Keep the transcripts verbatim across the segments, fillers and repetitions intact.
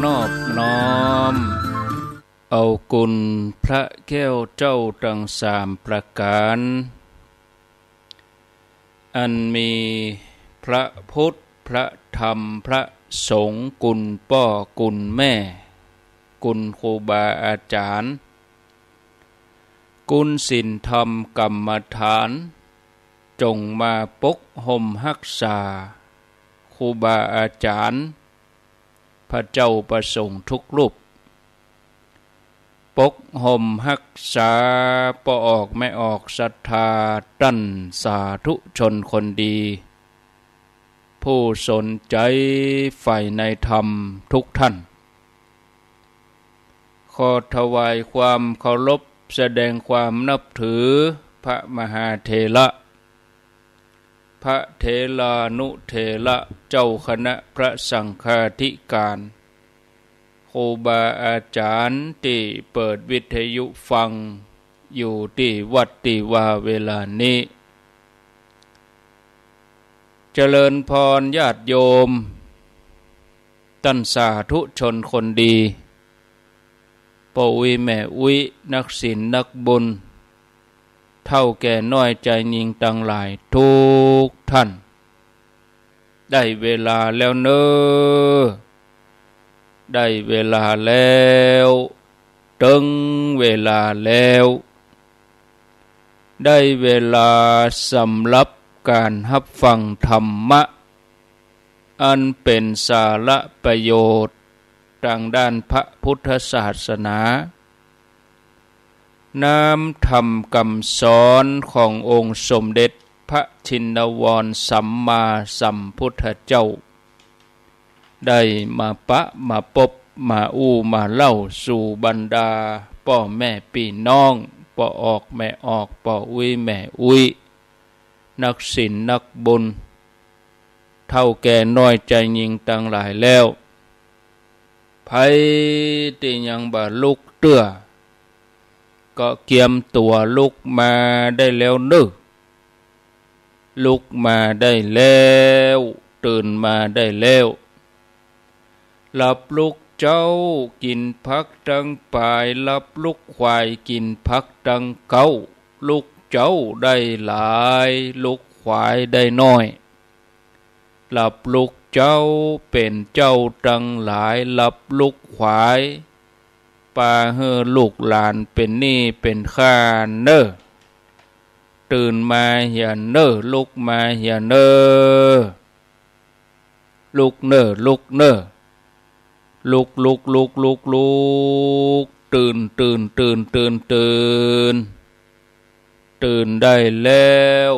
นอบน้อมเอาคุณพระแก้วเจ้าตังสามประก๋าน อันมีพระพุทธ พระธรรม พระสงฆ์ คุณป้อ คุณแม่ คุณครูบาอาจ๋ารย์ คุณศีลธรรมกรรมฐาน จงมาปกฮ่มฮักษา ครูบาอาจ๋ารย์ พระเจ้าพระสงฆ์ทุกรูป ปกฮ่มฮักษาป้อออกแม่ออกศรัทธาต้านสาธุชนคนดี ผู้สนใจ๋ใฝ่ในธรรมทุกท่าน ขอถวายความเคารพแสดงความนับถือพระมหาเถระ พระเถรานุเถระ เจ้าคณะพระสังฆาธิการ ครูบาอาจ๋ารย์ตี้เปิดวิทยุฟังอยู่ตี้วัดตี้วาเวลานี้ เจริญพรญาติโยม ต้านสาธุชนคนดี ป้ออุ๊ยแม่อุ๊ย นักศีลนักบุญ เฒ่าแก่น้อยจายญิงตังหลายทุกท่าน ได้เวลาแล้วเน่อ ได้เวลาแล้ว เถิงเวลาแล้ว ได้เวลาสำหรับก๋านฮับฟังธรรมะ อันเป๋นสาระประโยชน์ตางด้านพระพุทธศาสนา น้ำธรรมกำสอนขององค์สมเด็จพระชินวรสัมมาสัมพุทธเจ้า ได้มาปะมาปบมาอู้มาเล่าสู่บรรดาป้อแม่ปี้น้อง ป้อออกแม่ออก ป้ออุ๊ยแม่อุ๊ย นักศีลนักบุญ เฒ่าแก่น้อยจายญิงตังหลายแล้ว ใผตี้ยังบ่ลุกเตื้อ ก็เกียมตั๋วลุกมาได้แล้วเน่อ ลุกมาได้แล้ว ตื่นมาได้แล้ว หลับลุกเจ๊ากิ๋นผักตังป๋าย หลับลุกขวายกิ๋นผักตังเก๊า ลุกเจ๊าได้หลาย ลุกขวายได้น้อย หลับลุกเจ๊าเป๋นเจ้าตังหลาย หลับลุกขวาย ปาหื้อลูกหลานเป๋นหนี้เป๋นค่าเน่อ ตื่นมาเหียเน่อ ลุกมาเหียเน่อ ลุกเน่อ ลุกเน่อ ลุก ลุก ลุก ลุก ลุก ตื่น ตื่น ตื่น ตื่น ตื่น ตื่นได้แล้ว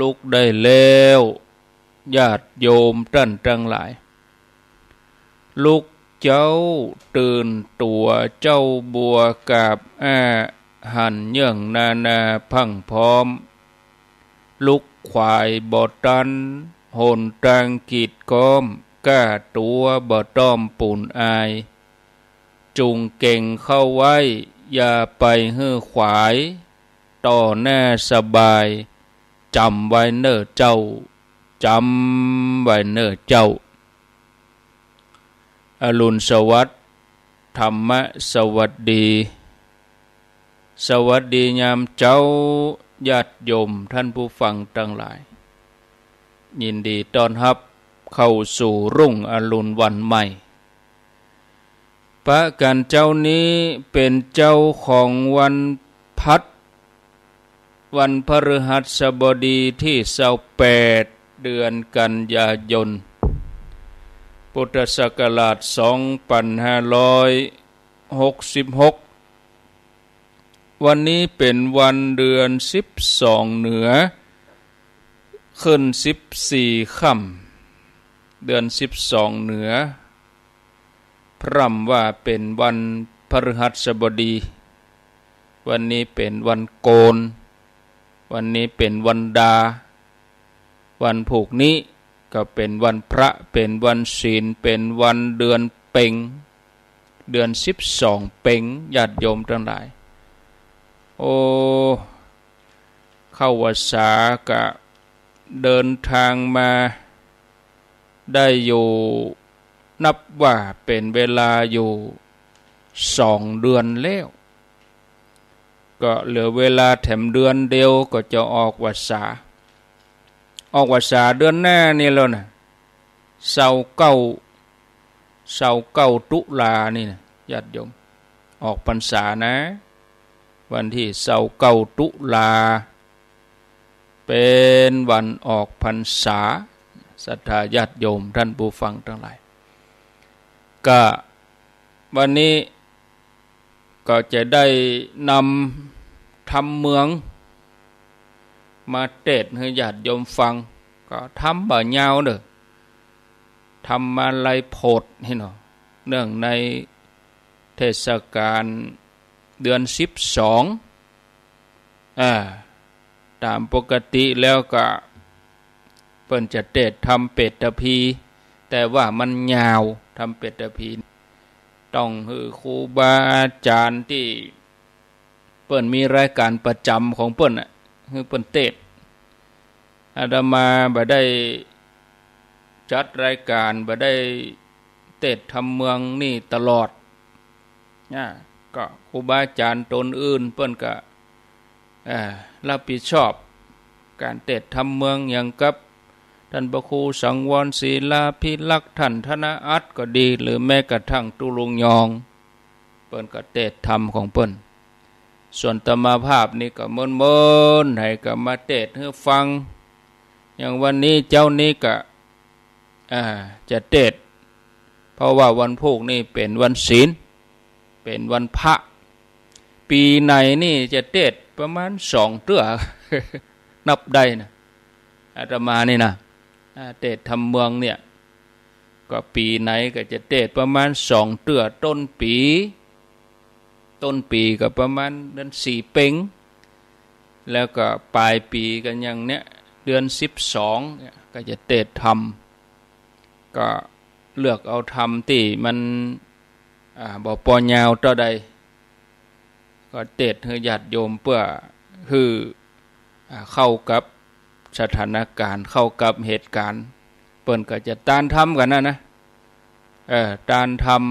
ลุกได้แล้ว ญาติโยมต้านตังหลาย ลุกเจ๊าตื่นตั๋ว เจ๊าบัวกราบอ้า หันเยื่องนานาพรั่งพร้อม ลุกขวายบ่ตัน หนตางกีดก๊อม ก้าตั๋วบ่ต้อมปูนอาย จุ่งเก๋งเข้าไว้ อย่าไปหื้อขวาย ต่อหน้าสบาย จ๋ำไว้เน่อเจ้า จ๋ำไว้เน่อเจ้า อรุณสวัสดิ์ ธรรมะสวัสดี สวัสดียามเจ๊า ญาติโยมต้านผู้ฟังตังหลาย ยินดีต้อนฮับเข้าสู่รุ่งอรุณวันใหม่ ประก๋านเจ๊านี้เป๋นเจ๊าของวันพัด วันพฤหัสบดีตี้ซาวแปด เดือนกันยายน พุทธศักราชสองปันห้าร้อยหกสิบหก วันนี้เป๋นวันเดือนสิบสองเหนือ ขึ้นสิบสี่ค่ำ เดือนสิบสองเหนือ พร่ำว่าเป๋นวันพฤหัสบดี วันนี้เป๋นวันโกน วันนี้เป๋นวันดา วันพูกนี้ก็เป๋นวันพระ เป๋นวันศีล เป๋นวันเดือนเป็ง เดือนสิบสองเป็ง ญาติโยมตังหลาย โอ้ เข้าพรรษาก็เดินทางมาได้อยู่ นับว่าเป๋นเวลาอยู่สองเดือนแล้ว ก็เหลือเวลาแถมเดือนเดียวก็จะออกพรรษา ออกพรรษาเดือนหน้านี่แล้วนะ ซาวเก้า ซาวเก้าตุลานี่นะ ญาติโยม ออกพรรษานะ วันตี้ซาวเก้าตุลา เป๋นวันออกพรรษา ศรัทธาญาติโยมท่านผู้ฟังตังหลาย ก็วันนี้ก็จะได้นำธรรมเมืองมาเตสน์หื้อญาติโยมฟัง ก็ธรรมบ่ยาวเน่อ ธรรมาลัยโผดนี่เนาะ เนื่องในเทศกาลเดือนสิบสอง อ่า ต๋ามปกติแล้วก็เปิ้นจะเตสน์ธรรมเปตภีร์ แต่ว่ามันยาว ธรรมเปตภีร์ ต้องหื้อครูบาอาจ๋ารย์ตี้เปิ้นมีรายก๋านประจ๋ำของเปิ้นน่ะ หื้อเปิ้นเตสน์ อาตมาบ่ได้จัดรายก๋าน บ่ได้เตสน์ธรรมเมืองนี่ตลอด นะ ก็ครูบาอาจ๋ารย์ต๋นอื่นเปิ้นก็ เอ่อ รับผิดชอบก๋านเตสน์ธรรมเมือง อย่างกับต้านพระครูสังวรศิลาภิรักษ์ ต้านธนอัตถ์ก็ดี หรือแม้กระทั่งตุ๊ลุงยอง เปิ้นก็เตสน์ธรรมของเปิ้น ส่วนอาตมาภาพนี่ก็เมินๆ ไหนก็มาเตสน์หื้อฟัง อย่างวันนี้เจ๊านี้ก็ อ่า จะเตสน์ เพราะว่าวันพูกนี่เป๋นวันศีล เป๋นวันพระ ปี๋ไหนนี่จะเตสน์ประมาณสองเตื้อ นับได้นะ อาตมานี่นะ อ่า เตสน์ธรรมเมืองเนี่ย ก็ปี๋ไหนก็จะเตสน์ประมาณสองเตื้อ ต้นปี๋ ต้นปี๋ก็ประมาณเดือนสี่เป็ง แล้วก็ป๋ายปี๋ก็อย่างเนี้ย เดือนสิบสองเนี่ยก็จะเตสน์ธรรม ก็เลือกเอาธรรมตี้มัน อ่า บ่ปอยาวเต้าใด ก็เตสน์หื้อญาติโยมเปื้อหื้อ อ่า เข้ากับสถานก๋ารณ์ เข้ากับเหตุก๋ารณ์ เปิ้นก็จะตานธรรมกั๋นนะนะ เออ ตานธรรม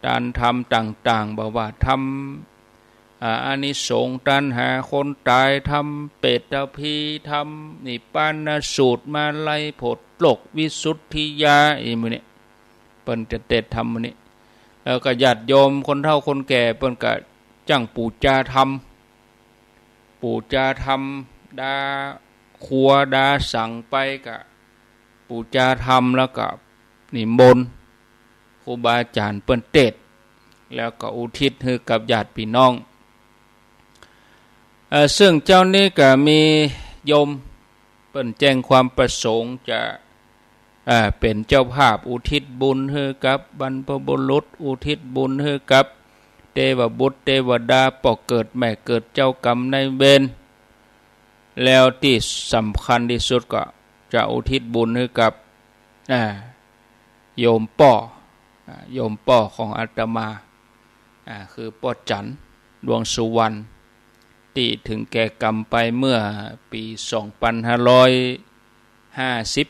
ตานธรรมต่างๆ บ่ว่าธรรม อ่า อานิสงส์ตานหาคนต๋าย ธรรมเปตภีร์ ธรรมนิพพานสูตร มาลัยโผดโลก วิสุทธิญาณ อีหมู่นี้ เปิ้นจะเตสน์ธรรมหมู่นี้ แล้วก็ญาติโยมคนเฒ่าคนแก่เปิ้นก็จ้างปู๋จาธรรม ปู๋จาธรรม ดาครัวดาสังไปก็ปู๋จาธรรม แล้วก็นิมนต์ครูบาอาจ๋ารย์เปิ้นเตสน์ แล้วก็อุทิศหื้อกับญาติปี้น้อง เอ่อ ซึ่งเจ๊านี้ก็มีโยมเปิ้นแจ้งความประสงค์จะ อ่า เป๋นเจ้าภาพอุทิศบุญหื้อกับบรรพบุรุษ อุทิศบุญหื้อกับเตวบุตรเตวดา ป้อเกิดแม่เกิด เจ้ากรรมนายเวร แล้วตี้สำคัญตี้สุดก็จะอุทิศบุญหื้อกับ อ่า โยมป้อ อ่า โยมป้อของอาตมา อ่า คือป้อจันทร์ ดวงสุวรรณ ตี้เถิงแก่กรรมไปเมื่อปี๋สองปันห้าร้อยห้าสิบ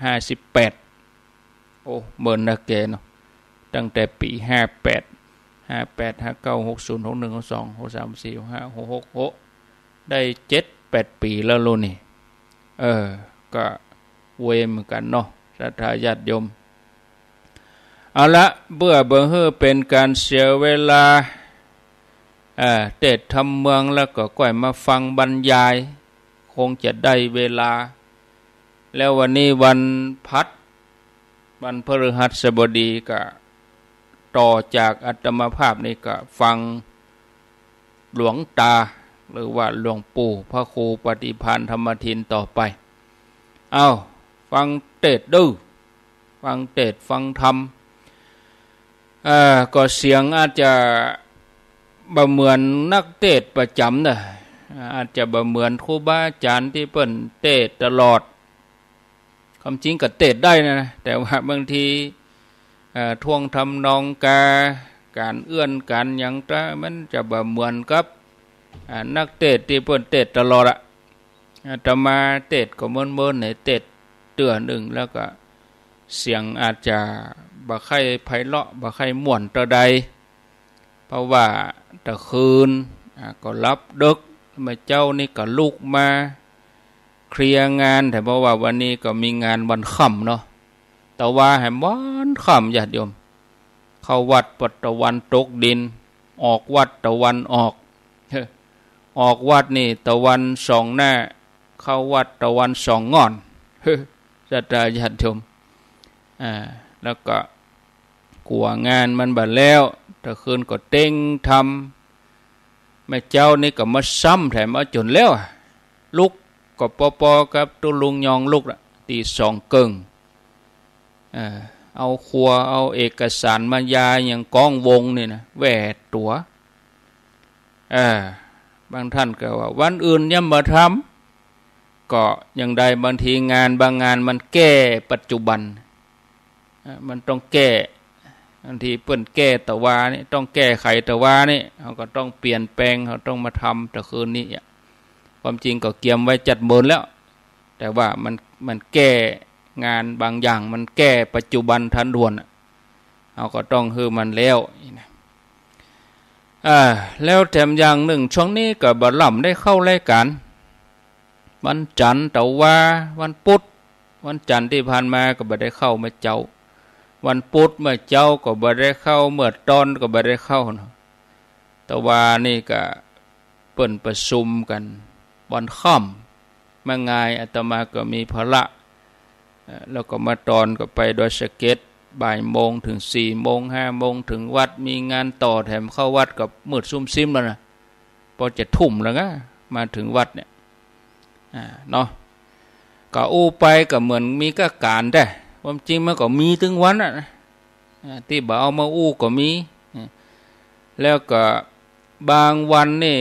ห้าสิบแปด โอ้ เมินนักแกเนาะ ตั้งแต่ปี๋ห้าแปด ห้าแปด ห้าเก้า หกศูนย์ หกหนึ่ง หกสอง หกสาม สี่ ห้า หกหก โอ้ ได้เจ็ดแปดปี๋แล้วลูกนี่ เออ ก็เวเหมือนกั๋นเนาะ ศรัทธาญาติโยม เอาละ เปื้อบ่หื้อเป๋นก๋านเสียเวลา เอ่อ เตสน์ธรรมเมืองแล้วก็ก้อยมาฟังบรรยาย คงจะได้เวลา แล้ววันนี้วันพฤหัส วันพฤหัสบดีก็ต่อจากอาตมาภาพนี่ก็ฟังหลวงตา หรือว่าหลวงปู่พระครูปฏิภาณธรรมทินต่อไป เอ้า ฟังเตสน์ดู ฟังเตสน์ฟังธรรม เอ่อ ก็เสียงอาจจะบ่เหมือนนักเตสน์ประจ๋ำนะ อาจจะบ่เหมือนครูบาอาจ๋ารย์ตี้เปิ้นเตสน์ตลอด ความจริงก็เตสน์ได้นะ แต่ว่าบางที เอ่อ ท่วงทำนองกา ก๋านเอื้อนก๋านหยังตะ มันจะบ่เหมือนกับ อ่า นักเตสน์ตี้เปิ้นเตสน์ตลอดอะ อาตมาเตสน์ก็เมินๆ ไหนเตสน์เตื้อนึ่ง แล้วก็ เสียงอาจจะบ่ใค่ไพเราะ บ่ใค่ม่วนเต้าใด เพราะว่าตะคืน อ่า ก็หลับดึก เมื่อเจ๊านี้ก็ลุกมาเคลียร์งาน แต่เพราะว่าวันนี้ก็มีงานวันค่ำเนาะ ตะวาแหมวันค่ำ ญาติโยม เข้าวัดตะวันตกดิน ออกวัดตะวันออก ออกวัดนี่ตะวันส่องหน้า เข้าวัดตะวันส่องง่อน ศรัทธาญาติโยม อ่า แล้วก็กั๋วงานมันบ่แล้ว ตะคืนก็เต๊งทำ เมื่อเจ๊านี้ก็มาซ้ำแถมเอาจ๋นแล้วอะ ลุกก็ปอๆ กับตุ๊ลุงยองลุกละ ตีสองเกิ่ง เออ เอาครัว เอาเอกสารมายาอย่างก้องวงนี่นะ แหวดตั๋ว เออ บางท่านก็ว่าวันอื่นยังบ่ทำ ก็ยังได้ บางทีงานบางงานมันแก้ปัจจุบัน เอ่อ มันต้องแก้ บางทีเปิ้นแก้ตะวานี่ ต้องแก้ไขตะวานี่ เฮาก็ต้องเปลี่ยนแปลง เฮาต้องมาทำตะคืนนี้อะ ความจริงก็เกียมไว้จัดเมินแล้ว แต่ว่ามัน มันแก้งานบางอย่าง มันแก้ปัจจุบันทันด่วนอะ เฮาก็ต้องหื้อมันแล้วนี่นะ อ่า แล้วแถมอย่างนึ่ง ช่วงนี้ก็บ่ล่ำได้เข้ารายก๋าน วันจันทร์ตะวา วันพุธ วันจันทร์ตี้ผ่านมาก็บ่ได้เข้าเมื่อเจ๊า วันพุธเมื่อเจ๊าก็บ่ได้เข้า เมื่อตอนก็บ่ได้เข้าเนาะ ตะวานี่ก็เปิ้นประชุมกั๋นวันค่ำ มางาย อาตมาก็มีภาระ เอ่อ แล้วก็มาตอนก็ไปดอยสะเก็ด บ่ายโมงเถิงสี่โมง ห้าโมงเถิงวัด มีงานต่อแถมเข้าวัดก็มืดซุ่มซิ้มแล้วนะ ปอจะทุ่มแล้วนะ มาเถิงวัดเนี่ย อ่า เนาะ ก็อู้ไปก็เหมือนมีก้าก๋านแต๊ ความจริงมันก็มีตึงวันน่ะนะ อ่า ตี้บ่เอามาอู้ก็มี อ่า แล้วก็บางวันนี่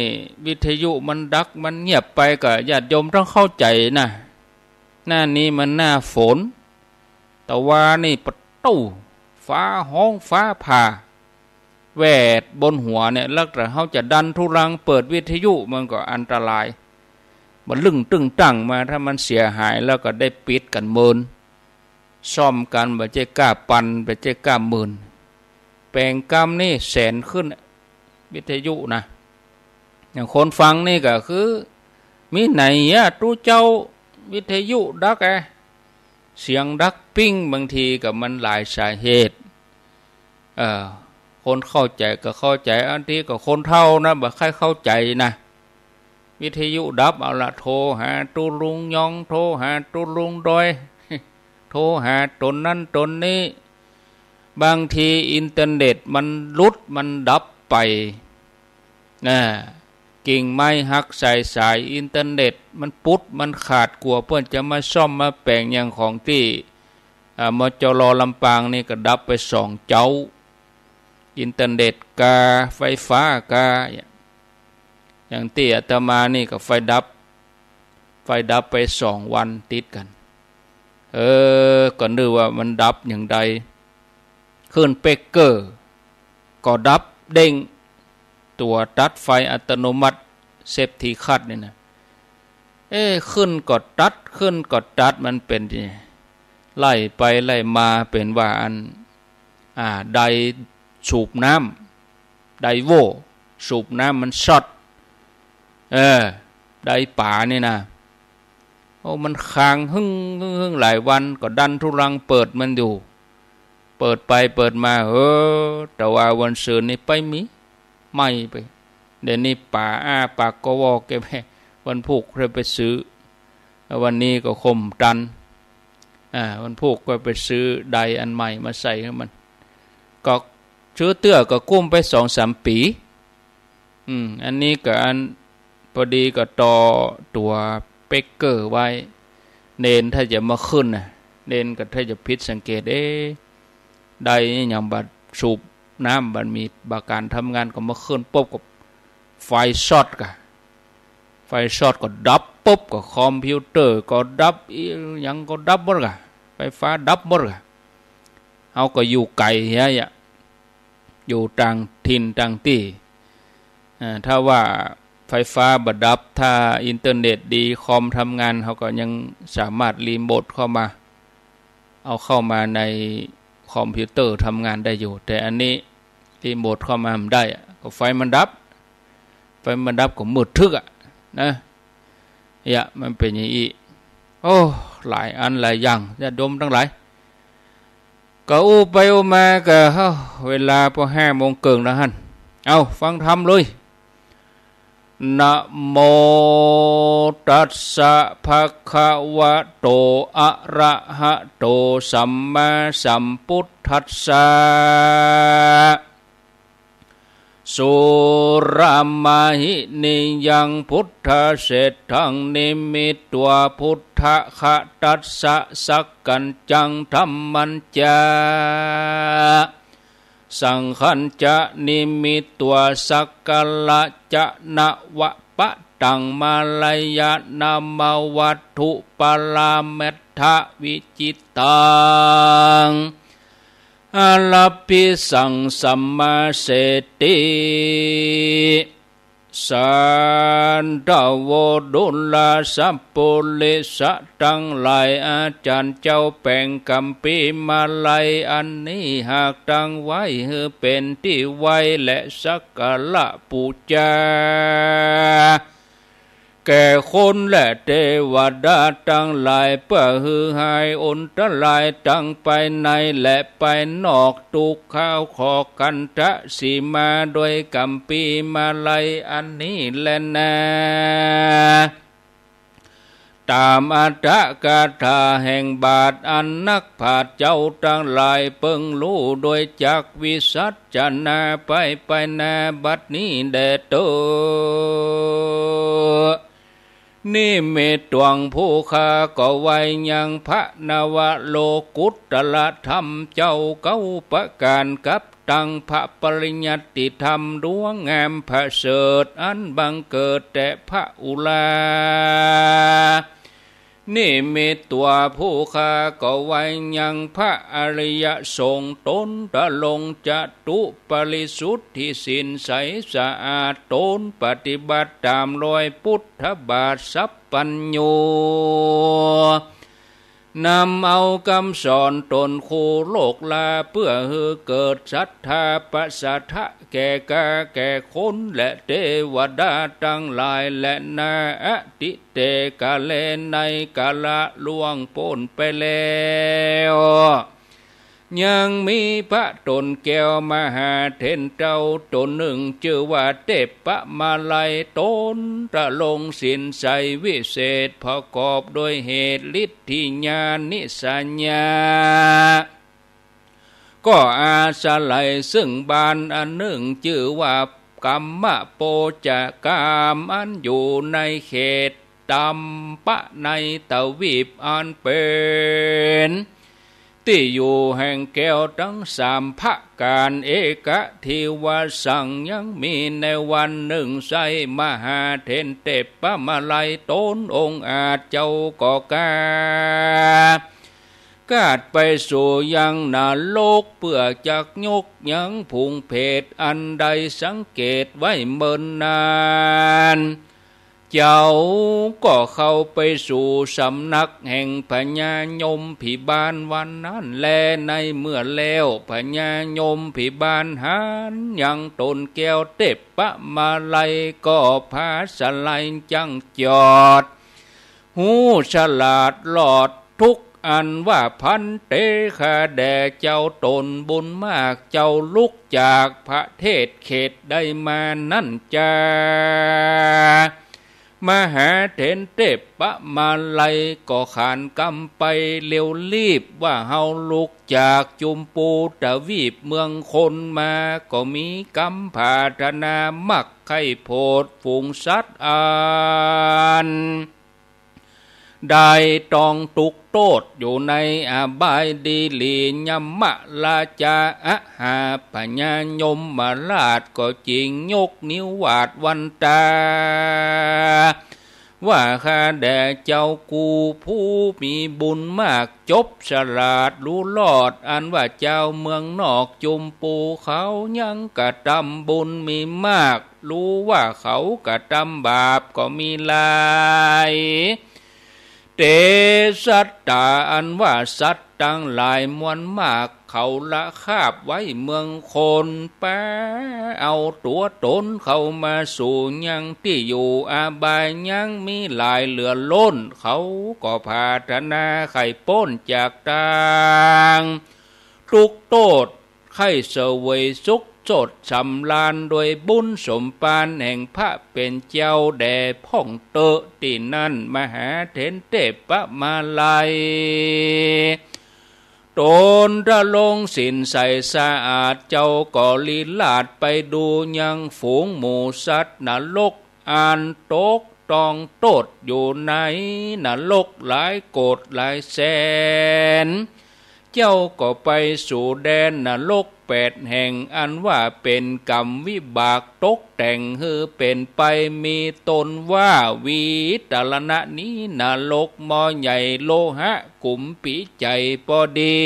วิทยุมันดับมันเงียบไป ก็ญาติโยมต้องเข้าใจ๋นะ หน้านี้มันหน้าฝน ตะวานี่ปะตู้ ฟ้าฮ้องฟ้าผ่า แหวดบนหัวเนี่ย แล้วถ้าเฮาจะดันทุรังเปิดวิทยุ มันก็อันตราย มันลึ่งตึ้งตั้งมา ถ้ามันเสียหายแล้วก็ได้ปิดกั๋นเมิน ซ่อมกั๋น บ่ใจ้ก้าปัน บ่ใจ้ก้าเมิน แป๋งกำนี่แสนขึ้น วิทยุนะ อย่างคนฟังนี่ก็คือ มีไหนอะ ตุ๊เจ้า วิทยุดับแอ เสียงดังปิ้ง บางทีก็มันหลายสาเหตุ เอ่อ คนเข้าใจ๋ก็เข้าใจ๋ อันตี้ก็คนเฒ่านะ บ่ใค่เข้าใจ๋นะ วิทยุดับ เอาละ โทรหาตุ๊ลุงยอง โทรหาตุ๊ลุงดอย โทรหาต๋นนั้นต๋นนี้ บางทีอินเทอร์เน็ตมันหลุด มันดับไป น่ะ กิ่งไม้หักใส่สายอินเทอร์เน็ตมันปุดมันขาด กั๋วเปิ้นจะมาซ่อมมาแป๋ง อย่างของตี้ อ่า มจร.ลำปางนี่ก็ดับไปสองเจ๊า อินเทอร์เน็ตกา ไฟฟ้ากา อย่างตี้อาตมานี่ก็ไฟดับ ไฟดับไปสองวันติดกั๋น เออ ก็นึกว่ามันดับอย่างใด ขึ้นเบรกเกอร์ ก็ดับเด้ง ตั๋วตัดไฟอัตโนมัติ เซฟตี้คัทนี่นะ เอ๊ะ ขึ้นก็ตัด ขึ้นก็ตัด มันเป๋นจะไล่ไปไล่มา เป๋นว่าอัน อ่า ไดร์สูบน้ำ ไดร์โว่สูบน้ำมันช็อต เออ ไดร์ป๋านี่นะ โอ้ มันค้างหึ่งหึ่งหึ่งหลายวัน ก็ดันทุรังเปิดมันอยู่ เปิดไปเปิดมา เออ แต่ว่าวันซืนนี่ไปมี ไหม้ไป เดี๋ยวนี้ป๋าอ้าปากก็วอกแกไป วันพูกค่อยไปซื้อ วันนี้ก็คงบ่ตัน อ่า วันพูกก็ไปซื้อไดร์อันใหม่มาใส่หื้อมัน ก็ซื้อเตื้อก็กุ้มไปสองสามปี๋ อืม อันนี้ก็อัน พอดีก็ต่อตั๋วเบรกเกอร์ไว้ เณรถ้าจะมาขึ้นน่ะ เณรก็ถ้าจะผิดสังเกต เอ๊ะ ไดร์นี่หยังบ่สูบน้ำ บ่มีบ่าก๋านทำงาน ก็มาขึ้นปุ๊บก็ไฟช็อตก่ะ ไฟช็อตก็ดับปุ๊บ ก็คอมพิวเตอร์ก็ดับ อิหยังก็ดับหมดก่ะ ไฟฟ้าดับหมดก่ะ เฮาก็อยู่ไก๋เหียอะ อยู่ต่างถิ่นต่างตี้ อ่า ถ้าว่าไฟฟ้าบ่ดับ ถ้าอินเทอร์เน็ตดี คอมทำงาน เฮาก็ยังสามารถรีโมทเข้ามา เอาเข้ามาในคอมพิวเตอร์ทำงานได้อยู่ แต่อันนี้รีโมทเข้ามาบ่ได้อะ ก็ไฟมันดับ ไฟมันดับก็มืดทึ๊กอะนะ เนี่ย มันเป๋นอย่างอี้ โอ้ หลายอันหลายอย่าง ญาติโยมตังหลาย ก็อู้ไปอู้มาก็ เอ้า เวลาปอห้าโมงเกิ่งแล้วหั้น เอา ฟังธรรมเลย นะโมตัสสะ ภะคะวะโต อะระหะโต สัมมาสัมพุทธัสสะ สุรามหินียัง พุทธเศรษฐัง นิมิตวา พุทธคตัสสะ สักกัญจัง ธัมมัญจะ สังฆัญจะ นิมิตวา สักการะจะ นะวะปะตัง มารายะ นะมะวัตถุ ปะรามัตถวิจิตตัง อารัปปิสัง สัมมาเสติ สาธุ โว ดูราสัปปุริสะตังหลาย อาจ๋ารย์เจ้าแป๋งกัมภีร์มาลัยอันนี้ หากตั้งไว้หื้อเป๋นตี้ไหว้และสักการะปู๋จา แก่คนและเตวดาตังหลาย เปื้อหื้อหายอันตรายตังภายในและภายนอก ตุ๊กข้าวขอกันตะสีมา โดยกัมภีร์มาลัยอันนี้แลนา ต๋ามอัตถกถาแห่งบาท อันนักปราชญ์เจ้าตังหลายเปิงฮู้ โดยจักวิสัชนาไป ไปนาบัดนี้แด่เต๊อะ นิมิตตัง ผู้ข้าก็ไหว้ยังพระนวโลกุตตรธรรมเจ้าเก้าประก๋าน กับตังพระปริยัติธรรมดวงงามประเสริฐ อันบังเกิดแต่พระอุรา นิมิตตัง ผู้ข้าก็ไหว้ยังพระอริยสงฆ์ ต๋นตรงจตุปริสุทธิศีลใสสะอาด ต๋นปฏิบัติต๋ามรอยพุทธบาทสัพพัญญู นำเอากำสอนต๋นคู่โลกลา เปื้อหื้อเกิดศรัทธาประสาทะแก่ข้าแก่คนและเตวดาตังหลาย และนาอติเตกาเล ในกาละล่วงป๊นไปแล้ว ยังมีพระต๋นแก้วมหาเถรเจ้าต๋นนึ่ง จื้อว่าเทพมาลัย ต๋นตรงศีลใสวิเศษ ประกอบโดยเหตุ ฤทธิญาณิสัญญา ก็อาศัยซึ่งบ้านอันนึ่ง จื้อว่ากัมมะโปจจาราม อันอยู่ในเขตตัมปะ ในทวีปอันเป๋นตี้อยู่แห่งแก้วตังสามประก๋าน เอกะเทวะสัง ยังมีในวันนึ่ง ใช้มหาเถรเทพมาลัยต๋นองอาจเจ้าก็กล้า กาดไปสู่ยังนรก เปื้อจักยกยังฝูงเปรตอันได้สังเกตไว้เมินนาน เจ้าก็เข้าไปสู่สำนักแห่งพญายมพิบาลวันนั้นแล ในเมื่อแล้วพญายมพิบาลหันยังต๋นแก้วเทพมาลัย ก็ผาสะไหลจั่งจอด ฮู้ฉลาดรอดทุกข์ อันว่าพันเต ข้าแด่เจ้าต๋นบุญมาก เจ้าลุกจากประเทศเขตใดมานั้นจา มหาเถรเทพมาลัยก็ขานกำไปเร็วรีบ ว่าเฮาลุกจากจุมปูทวีปเมืองคนมา ก็มีกำผาถนามักใค่โผดฝูงสัตว์อัน ได้ต้องตุ๊กข์โต้ษอยู่ในอบายดีหลี ยมราชาอาหาพญายมราชก็จึงยกนิ้ววาดวันตา ว่าข้าแด่เจ้ากู้ผู้มีบุญมาก จบฉลาดรู้รอด อันว่าเจ้าเมืองนอกจุมปูเขายังกระตำบุญมีมาก รู้ว่าเขากระตำบาปก็มีหลาย เตสัตตา อันว่าสัตว์ตังหลายมวลมาก เขาละคาบไว้เมืองคน ปาเอาตั๋วต๋นเข้ามาสู่ยังตี้อยู่อบายยังมีหลายเหลือล้น เขาก็ผาถนาใค่ป๊นจากตางตุ๊กข์โต้ษ ใค่เสวยสุขโสดสำราญโดยบุญสมภารแห่งพระเป๋นเจ้าแด่พ่องเต๊อะ ตี้นั้นมหาเถรเทพมาลัย ต๋นทรงศีลใสสะอาด เจ้าก็ลีลาดไปดูยังฝูงหมู่สัตว์นรก อันตกต้องโต้ษอยู่ในนรกหลายโกดหลายแสน เจ้าก็ไปสู่แดนนรกแปดแห่ง อันว่าเป๋นกรรมวิบากตกแต่งหื้อเป๋นไป มีต้นว่าวิตรณะนี้ นรกหม้อใหญ่โลหะกุมภีใจ๋ปอดี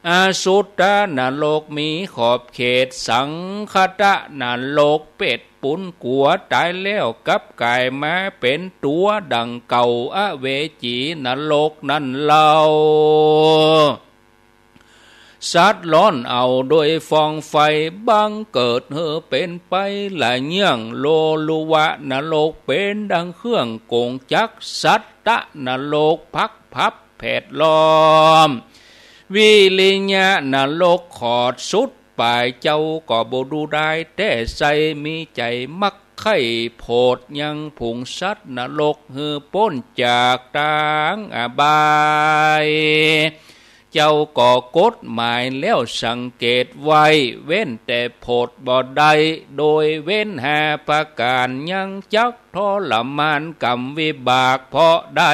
อสุตนรกมีขอบเขต สังคตนรก เปรตปุญกั๋วต๋ายแล้วกลับก๋ายมาเป๋นตั๋วดั่งเก่า อเวจีนรกนั้นเล่า สัตว์ร้อนเอาโดยฟองไฟ บังเกิดหื้อเป๋นไปหลายเยื่อง โลลุวะนรกเป๋นดั่งเครื่องก๋งจักร สัตตนรกพักผับแผดล้อม วิริยะนรกขอดสุดป๋าย เจ้าก็บ่ดูดายแต๊ไส้ มีใจ๋มักใค่โผดยังฝูงสัตว์นรกหื้อป๊นจากตางอบาย เจ้าก็กฎหมายแล้วสังเกตไว้ เว้นแต่โผดบ่ได้ โดยเว้นห้าประก๋านยังจักทรมานกรรมวิบากเพราะได้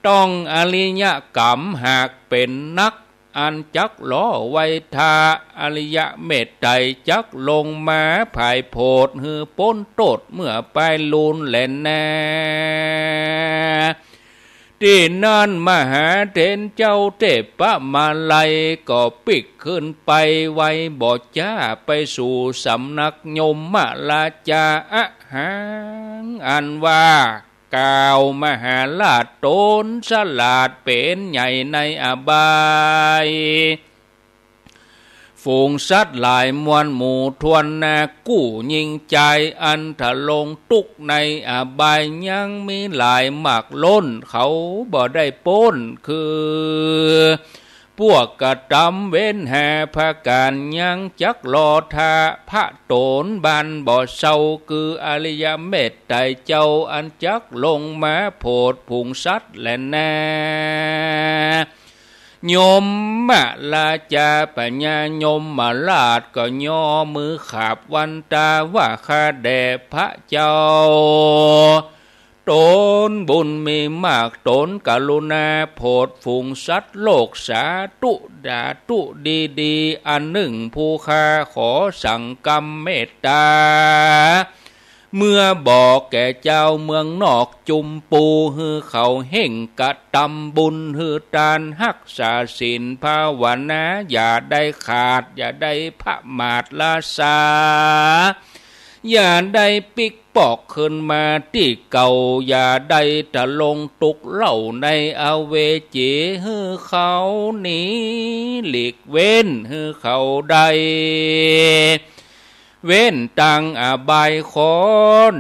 ต้องอริยกรรมหากเป๋นนัก อันจักรอไว้ถ้า อริยเมตไตรจักรลงมาผายโผดหื้อป๊นโต้ษเมื่อปายลูนแลนา ตี้นั้นมหาเถรเจ้าเทพมาลัยก็ปิ๊กขึ้นไปไวบ่จ๊า ไปสู่สำนักยมราชา อหัง อันว่า กล่าวมหาราชต๋นสลาดเป๋นใหญ่ในอบาย ฝูงสัตว์หลายมวลหมู่ถ้วนนา กู้ญิงจายอันทรงตุ๊กข์ในอบายยังมีหลายมากล้น เขาบ่ได้ป๊น คือ พวกกระตำเว้นห้าประก๋านยังจักรอถ้า พระต๋นบั้นบ่เซา คืออริยเมตไตรเจ้าอันจักรลงมาโผดฝูงสัตว์แลนา ยมราชา พญายมราชก็ย่อมือขาบวันตาว่า ข้าแด่พระเจ้า ต๋นบุญมีมาก ต๋นกรุณาโผดฝูงสัตว์โลก สาธุ สาธุดีๆ อันนึ่งผู้ข้าขอสั่งกำเมตตา เมื่อบอกแก่จาวเมืองนอกจุมปู หื้อเขาเฮ่งกระตำบุญ หื้อตาน ฮักษาศีลภาวนา อย่าได้ขาด อย่าได้ผะมาทละสา อย่าได้ปิ๊กปอกคืนมาตี้เก่า อย่าได้ทรงตุ๊กข์เล่าในอเวจี หื้อเขาหนีหลีกเว้น หื้อเขาได้ เว้นตางอบาย ขอ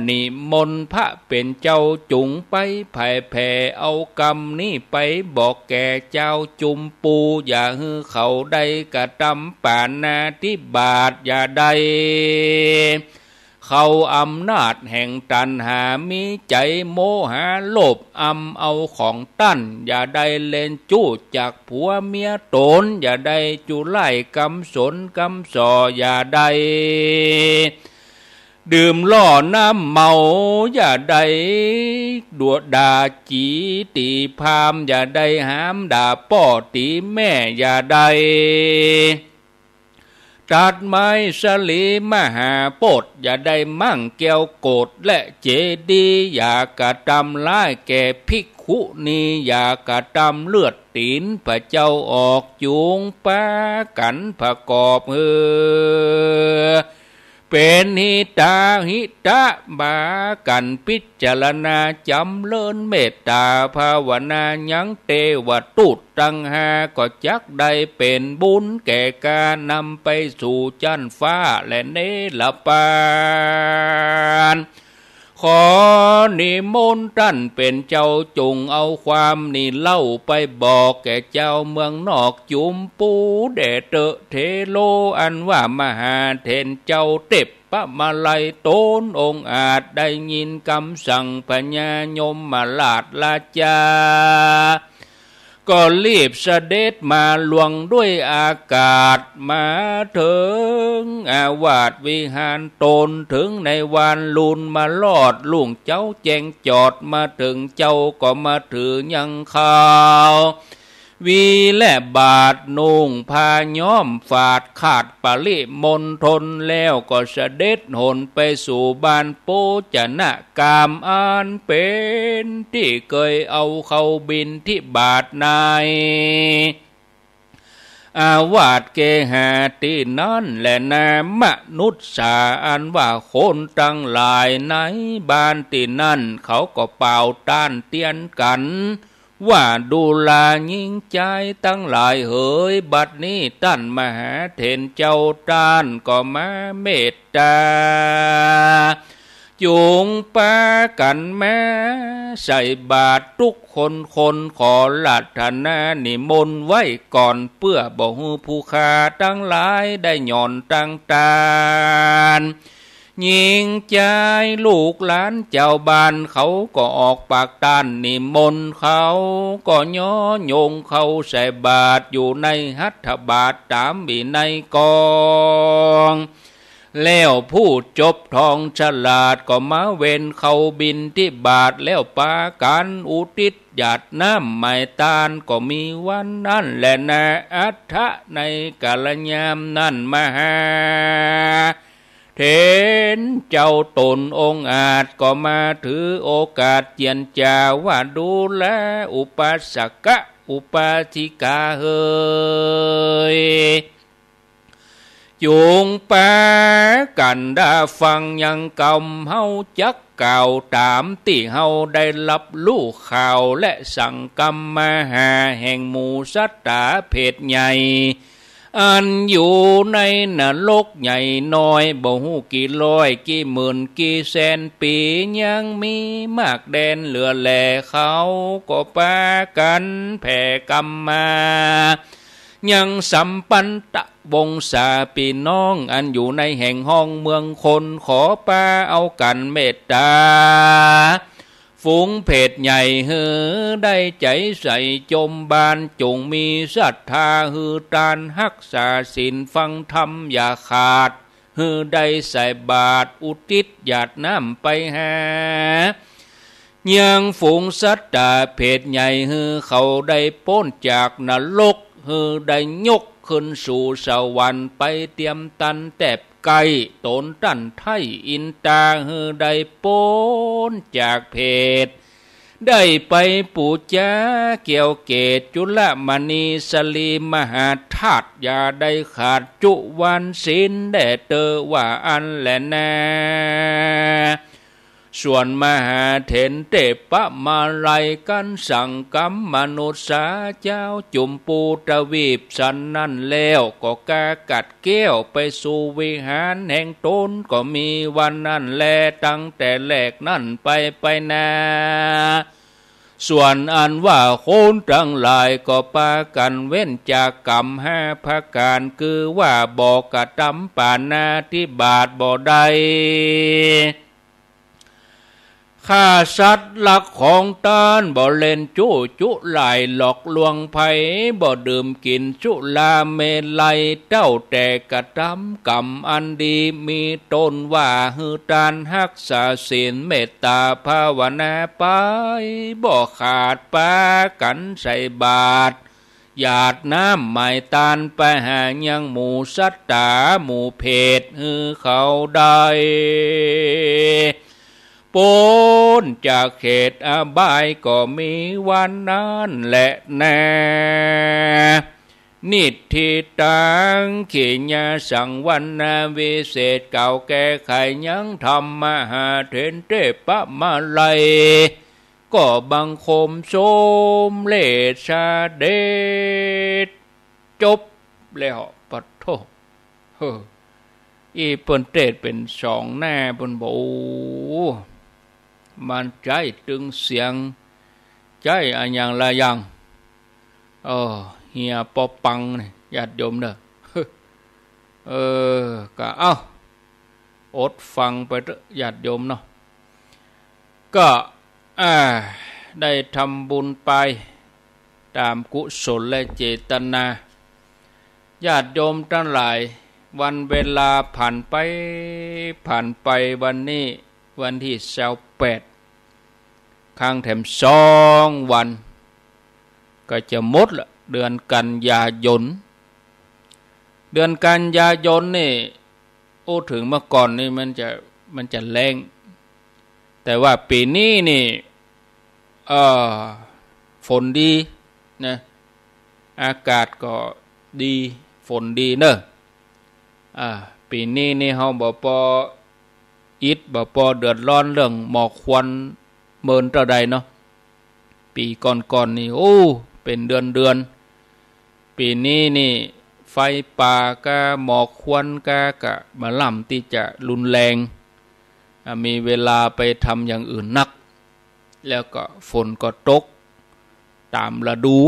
นิมนต์พระเป๋นเจ้าจุ่งไปผายแผ่เอากำนี้ไปบอกแก่จาวจุมปู อย่าหื้อเขาได้กระตำปาณาติบาต อย่าได้เข้าอำนาจแห่งตัณหา มีใจ๋โมหะโลภอำเอาของต้าน อย่าได้เล่นจู้จักผัวเมียต๋น อย่าได้จุไล่กำสนกำส่อ อย่าได้ดื่มเหล้าน้ำเมา อย่าได้ด่าตี๋พราหมณ์ อย่าได้หามด่าป้อตี๋แม่ อย่าได้ตัดไม้สะหลีมหาโพธิ์ อย่าได้มั่งแก้วโกศและเจดีย์ อย่ากระตำร้ายแก่ภิกขุณี อย่ากระตำเลือดตี๋นพระเจ้าออก จุ่งปากั๋นประกอบหื้อ เป๋นหิตาหิตะ ปากั๋นปิจารณาจ๋ำเริญเมตต๋าภาวนา ยังเตวทูตตังห้าก็จักได้เป๋นบุญแก่ก๋านนำไปสู่จั๊นฟ้าและเนรปาน ขอนิมนต์ต้านเป๋นเจ้า จงเอาความนี้เล่าไปบอกแก่เจ้าเมืองนอกจุมปูแด่เต๊อะเถโร อันว่ามหาเถรเจ้าเตปปมาลัยต๋นองอาจได้ยินกำสั่งพญายมราชราชา ก็รีบเสด็จมาล่วงด้วยอากาศ มาเถิงอาวาสวิหารต๋น เถิงในวานลุน มารอดรุ่งเจ๊าแจ้งจอด มาเถิงเจ้าก็มาถือยังข้าว วีและบาตร นุ่งผ้าย้อมฝาดขาดปริมณฑล แล้วก็เสด็จหนไปสู่บ้านโปจนะ กามอันเป๋นตี้เกยเอาเข้าบิณฑบาตในอาวาสเกหาตี้นั้นแลนา มนุษย์สา อันว่าคนตังหลายในบ้านตี้นั้น เขาก็เป่าต้านเตียนกั๋น ว่าดูราญิงจายตังหลายเหย บัดนี้ต้านมหาเถรเจ้าต้านก็มาเมตต๋า จุงปากั๋นมาใส่บาตรตุ๊กคนคน ขอราธนานิมนต์ไว้ก่อน เปื้อบ่หื้อผู้ข้าตังหลายได้หย่อนตังตาน ญิงจายลูกหลานจาวบ้านเขาก็ออกปากต้านนิมนต์ เขาก็ย้อนยงเข้าใส่บาตรอยู่ในหัตถบาตรต๋ามวินัยกอง แล้วผู้จบทองฉลาดก็มาเวนเข้าบิณฑบาต แล้วปากั๋นอุทิศหยาดน้ำไหม้ตาน ก็มีวันนั้นแลนา อัฏฐะในกาลยามนั้น มหาเถรเจ้าต๋นองอาจก็มาถือโอกาสเจียรจาว่า ดูราอุปาสกะอุปาสิกาเหย จุงปากั๋นดาฟังยังกำเฮาจักกล่าวต๋ามตี้เฮาได้ฮับฮู้ข่าวและสังกำมาหาแห่งหมู่สัตต๋าเผทใหญ่ อันอยู่ในนรกใหญ่น้อยบ่ฮู้กี่ร้อยกี่หมื่นกี่แสนปี๋ ยังมีมากแดนเหลือแหล่ เขาก็ปากั๋นแผ่กำมา ยังสัมปันตะวงศาปี้น้องอันอยู่ในแห่งฮ้องเมืองคน ขอปาเอากั๋นเมตต๋า ฝูงเผทใหญ่หื้อได้ใจ๋ใส่จมบาน จงมีศรัทธาหื้อตานฮักษาศีลฟังธรรมอย่าขาด หื้อได้ใส่บาตรอุทิศหยาดน้ำไปหา ยังฝูงสัตต๋าเผทใหญ่ หื้อเขาได้ป๊นจากนรก หื้อได้ยกขึ้นสู่สวรรค์ไปเตียมตันแต๊บใก้ ต๋นตันไท้อินตา หื้อได้ป๊นจากเผท ได้ไปปู๋จาเกี่ยวเกตจุลมณีสรีมหาธาตุ อย่าได้ขาดจุวันศีลแด่เต๊อะ ว่าอั้นแลนา ส่วนมหาเถรเตปะมาลัยกั๋นสังกำมนุษย์สาเจ้าจุมปูตวีปสันนั้นแล้ว ก็กากัดแก้วไปสู่วิหารแห่งต๋น ก็มีวันนั้นแล ตั้งแต่แรกนั้นไปไปนา ส่วนอันว่าคนตังหลายก็ปากั๋นเว้นจากกรรมห้าประก๋าน คือว่าบ่กระตำปาณาติบาตบ่ได้ ฆ่าสัตว์ลักของต้าน บ่เล่นจู้จุร่ายหลอกลวงใผ บ่ดื่มกิ๋นสุราเมรัย เต้าแต่กระตำกรรมอันดี มีต้นว่าหื้อตานฮักษาศีลเมตต๋าภาวนาไป บ่ขาดปากั๋นใส่บาตร หยาดน้ำไหม้ตานไปหายังหมู่สัตต๋าหมู่เผท หื้อเขาได้ป๊นจากเขตอบาย ก็มีวันนั้นแลนา นิฏฐิตัง ขีณาสังวรณา วิเศษเก่าแก่ไขยัง ธรรมหาเถรเทพมาลัย ก็บังคมสมเร็จเสด็จ จบแล้ว ปะโถ เฮ้อ อี้เปิ้นเตศน์เป๋นสองหน้า เปิ้นบอก โอ้ มันใจ๊ตึงเสียง ใจ๊อะหยังละอย่าง เออ เหียปอปังนี่ ญาติโยมเน่อ เออ ก็เอ้า อดฟังไปเต๊อะ ญาติโยมเนาะ ก็ อ่า ได้ทำบุญไปต๋ามกุศลและเจตนา ญาติโยมตังหลาย วันเวลาผ่านไป ผ่านไป วันนี้วันตี้ซาวแปด ค้างแถมสองวัน ก็จะหมดละ เดือนกันยายน เดือนกันยายนนี่ อู้เถิงเมื่อก่อนนี่มันจะ มันจะแล้ง แต่ว่าปี๋นี้นี่ เอ่อ ฝนดีนะ อากาศก็ดี ฝนดีเน่อ อ่า ปี๋นี้นี่เฮาบ่ปออิด บ่ปอเดือดร้อนเรื่องหมอกควันเมินเต้าใดเนาะ ปี๋ก่อนๆ นี่ โอ้ เป๋นเดือนๆ ปี๋นี้นี่ ไฟป่าก้า หมอกควันก้า ก็บ่ล้ำตี้จะรุนแรง อ่า มีเวลาไปทำอย่างอื่นนัก แล้วก็ฝนก็ตกต๋ามฤดู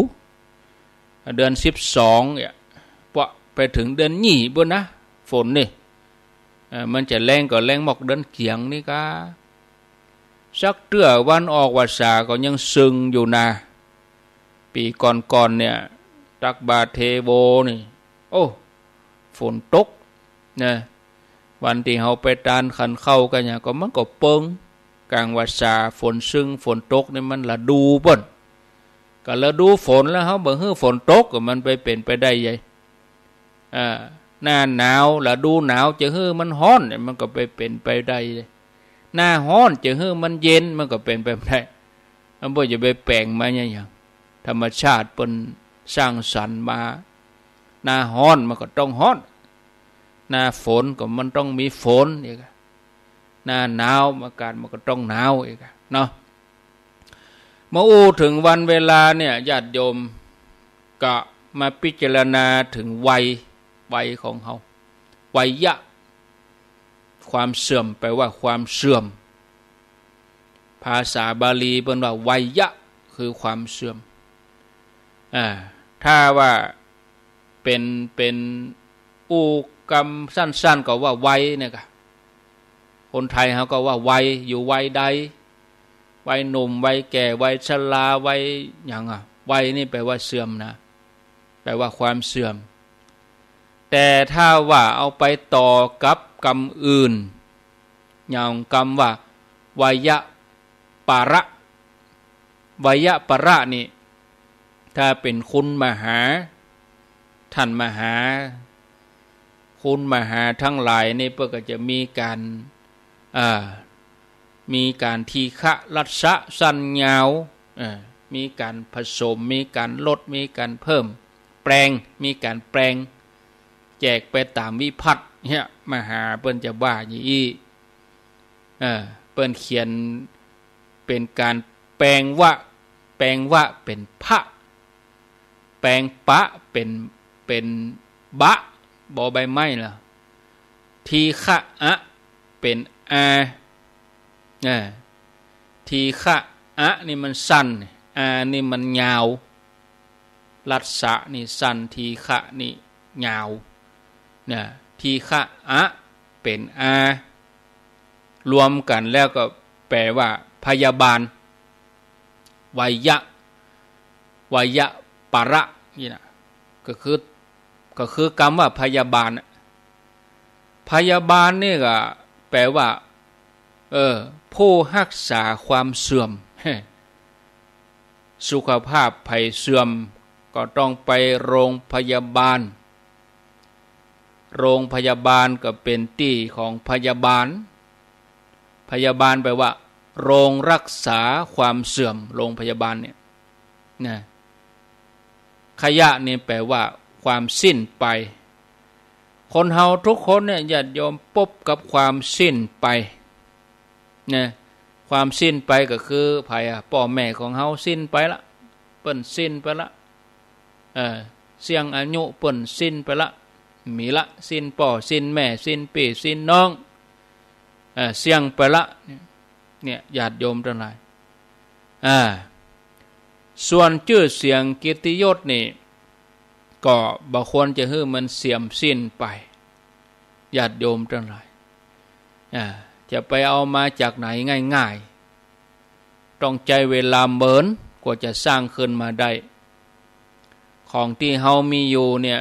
เดือนสิบสองเนี่ย ปะไปเถิงเดือนยี่ปู้นนะ ฝนนี่ เอ่อ มันจะแล้งก็แล้งหมอกเดือนเกียงนี่ก้า สักเตื้อวันออกพรรษาก็ยังเซิงอยู่นา ปี๋ก่อนๆ เนี่ย ตักบาตรเทโวนี่ โอ้ ฝนตกนะ วันตี้เฮาไปตานขันข้าวกั๋นเนี่ย ก็มันก็เปิง ก๋างพรรษาฝนเซิงฝนตกนี่มันฤดูเปิ้น ก็ฤดูฝนแล้วเฮาบ่หื้อฝนตก ก็มันไปเป๋นไปได้ใด อ่า หน้าหนาว ฤดูหนาวจะหื้อมันฮ้อนเนี่ย มันก็ไปเป๋นไปได้ใด หน้าฮ้อนจะหื้อมันเย็น มันก็เป๋นไปบ่ได้ มันบ่จะไปแป๋งมาเนี่ยหยัง ธรรมชาติเปิ้นสร้างสรรค์มา หน้าฮ้อนมันก็ต้องฮ้อน หน้าฝนก็มันต้องมีฝนอีกอะ หน้าหนาวอากาศมันก็ต้องหนาวอีกอะเนาะ มาอู้เถิงวันเวลาเนี่ย ญาติโยมก็มาพิจารณาเถิงวัย วัยของเฮา วัยยะ ความเสื่อม แปลว่าความเสื่อม ภาษาบาลีเปิ้นว่าวัยยะ คือความเสื่อม อ่า ถ้าว่าเป๋น เป๋นอู้กำสั้นๆ ก็ว่าวัยเนี่ยกะ คนไทยเฮาก็ว่าวัย อยู่วัยใด วัยหนุ่ม วัยแก่ วัยชรา วัยหยังอะ วัยนี่แปลว่าเสื่อมนะ แปลว่าความเสื่อม แต่ถ้าว่าเอาไปต่อกับกำอื่น อย่างกำว่า ไวยปะระ ไวยปะระนี่ ถ้าเป๋นคุณมหา ท่านมหา คุณมหาตังหลายนี่ เปิ้นก็จะมีก๋าน อ่า มีก๋านทีฆะ รัศะ สั้นยาว เอ่อ มีก๋านผสม มีก๋านลด มีก๋านเพิ่ม แปลง มีก๋านแปลง แจกไปต๋ามวิภัตติเนี่ย มหาเปิ้นจะว่าอย่างอี้ เอ่อ เปิ้นเขียนเป๋นก๋านแปลงวะ แปลงวะเป๋นพะ แปลงปะเป๋น เป๋นบะ บอใบไม้ล่ะ ทีฆะอะ เป๋นอา อ่า ทีฆะอะนี่มันสั้น อานี่มันยาว รัศะนี่สั้น ทีฆะนี่ยาว นะ ทีฆะอะเป๋นอา รวมกั๋นแล้วก็แปลว่าพยาบาล ไวย ไวยปะระนี่นะ ก็คือ ก็คือกำว่าพยาบาลน่ะ พยาบาลนี่ก็แปลว่า เออ ผู้ฮักษาความเสื่อม สุขภาพใผเสื่อมก็ต้องไปโรงพยาบาล โรงพยาบาลก็เป๋นตี้ของพยาบาล พยาบาลแปลว่า โรงรักษาความเสื่อม โรงพยาบาลเนี่ย นะ ขยะนี่แปลว่า ความสิ้นไป คนเฮาทุกคนเนี่ย ญาติโยม ปบกับความสิ้นไป นะ ความสิ้นไปก็คือใผอะ ป้อแม่ของเฮาสิ้นไปละ เปิ้นสิ้นไปละ เออ เสี้ยงอายุเปิ้นสิ้นไปละ มีละ สิ้นป้อ สิ้นแม่ สิ้นปี้ สิ้นน้อง เออ เสี้ยงไปละ เนี่ย ญาติโยมตังหลาย อ่า ส่วนจื้อเสียงเกียรติยศนี่ ก็บ่ควรจะหื้อมันเสื่อมสิ้นไป ญาติโยมตังหลาย อ่า จะไปเอามาจากไหนง่ายๆ ต้องใจ๊เวลาเมินกว่าจะสร้างขึ้นมาได้ ของตี้เฮามีอยู่เนี่ย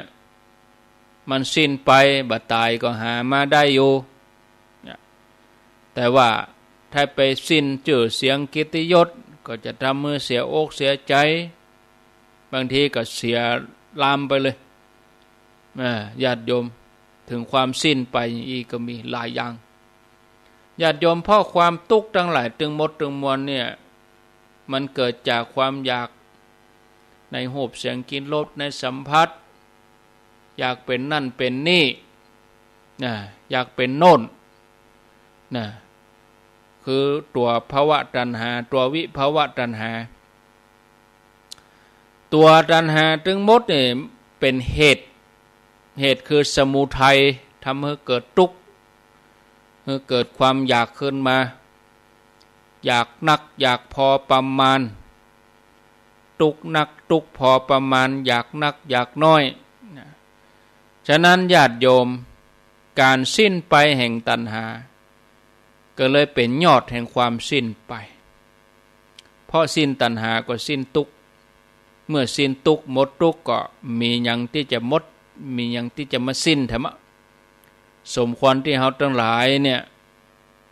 มันสิ้นไป บ่ต๋ายก็หามาได้อยู่ แต่ว่าถ้าไปสิ้นจื้อเสียงเกียรติยศ ก็จะทำหื้อเสียอกเสียใจ๋ บางทีก็เสียลามไปเลย อ่า ญาติโยม ถึงความสิ้นไปอี้ก็มีหลายอย่าง ญาติโยม เพราะความตุ๊กข์ตังหลายตึงหมดตึงมวลเนี่ย มันเกิดจากความอยากในรูปเสียงกลิ่นรสในสัมผัส อยากเป๋นนั่นเป๋นนี่ นะ อยากเป๋นโน่น นะ คือตั๋วภวตัณหา ตั๋ววิภวตัณหา ตั๋วตัณหาตึงหมดนี่เป๋นเหตุ เหตุคือสมุทัย ทำหื้อเกิดตุ๊กข์ หื้อเกิดความอยากขึ้นมา อยากนักอยากพอประมาณ ตุ๊กข์นักตุ๊กข์พอประมาณ อยากนักอยากน้อย นะ ฉะนั้นญาติโยม ก๋านสิ้นไปแห่งตัณหา ก็เลยเป๋นยอดแห่งความสิ้นไป เพราะสิ้นตัณหาก็สิ้นตุ๊กข์ เมื่อสิ้นตุ๊กข์หมดตุ๊กข์ก็มีหยังตี้จะหมด มีหยังตี้จะมาสิ้นแถมอะ สมควรตี้เฮาตังหลายเนี่ย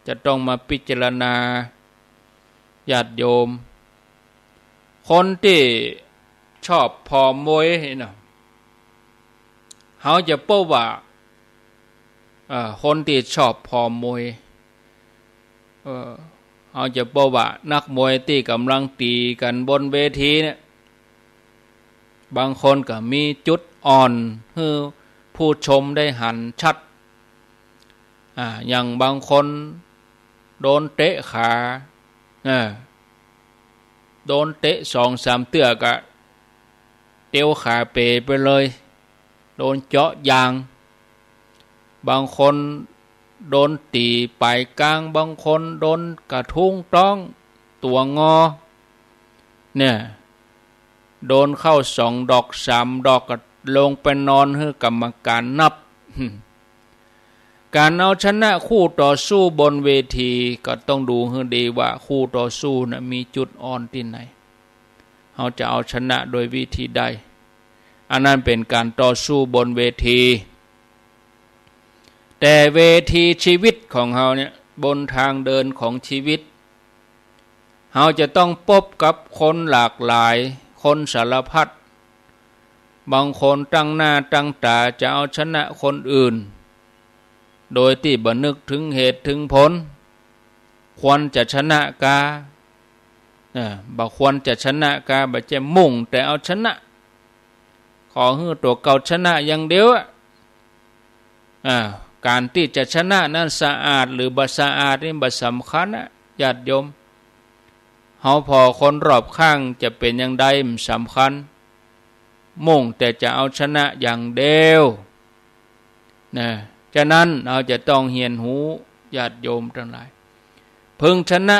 จะต้องมาพิจารณา ญาติโยม คนตี้ชอบผ่อมวยนี่นะ เฮาจะปบว่า เอ่อ คนตี้ชอบผ่อมวย เอ่อ เฮาจะปบว่านักมวยตี้ก่ำลังตี๋กั๋นบนเวทีเนี่ย บางคนก็มีจุดอ่อนหื้อผู้ชมได้หันชัด อ่า อย่างบางคนโดนเตะขา อ่า โดนเตะสองสามเตื้อก็เตียวขาเป๋ไปเลย โดนเจาะยาง บางคนโดนตี๋ป๋ายกาง บางคนโดนกระทุ้งต๊อง ตั๋วงอ เนี่ย โดนเข้าสองดอกสามดอกก็ลงไปนอนหื้อกรรมการนับ ก๋านเอาชนะคู่ต่อสู้บนเวทีก็ต้องดูหื้อดีว่าคู่ต่อสู้น่ะมีจุดอ่อนตี้ไหน เฮาจะเอาชนะโดยวิธีใด อันนั้นเป๋นก๋านต่อสู้บนเวที แต่เวทีชีวิตของเฮาเนี่ย บนทางเดินของชีวิต เฮาจะต้องปบกับคนหลากหลาย คนสารพัด บางคนตั้งหน้าตั้งต๋าจะเอาชนะคนอื่น โดยตี้บ่นึกเถิงเหตุเถิงผล ควรจะชนะกา เออ บ่ควรจะชนะกา บ่ใจ้มุ่งแต่เอาชนะ ขอหื้อตั๋วเก่าชนะอย่างเดียวอะ อ่า ก๋านตี้จะชนะนั้นสะอาดหรือบ่สะอาดนี่บ่สำคัญอะ ญาติโยม เฮาผ่อคนรอบข้างจะเป๋นอย่างใดบ่สำคัญ มุ่งแต่จะเอาชนะอย่างเดียว นะ ฉะนั้นเฮาจะต้องเฮียนฮู้ ญาติโยมตังหลาย พึงชนะ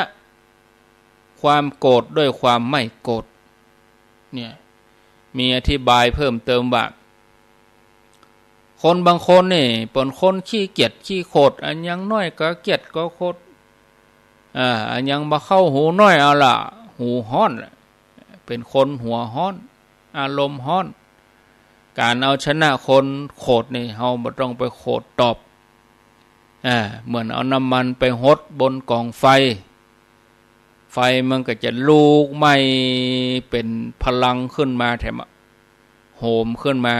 ความโกรธด้วยความไม่โกรธ เนี่ย มีอธิบายเพิ่มเติมว่า คนบางคนนี่เป๋นคนขี้เกียจขี้โขด อะหยังน้อยก็เกียจก็โขด อ่า อะหยังบ่เข้าหูน้อยเอาละ หูฮ้อนละ เป๋นคนหัวฮ้อน อารมณ์ฮ้อน ก๋านเอาชนะคนโขดนี่ เฮาบ่ต้องไปโขดตอบ อ่า เหมือนเอาน้ำมันไปหดบนก๋องไฟ ไฟมันก็จะลุกไหม้เป๋นพลังขึ้นมาแถมอะ โหมขึ้นมา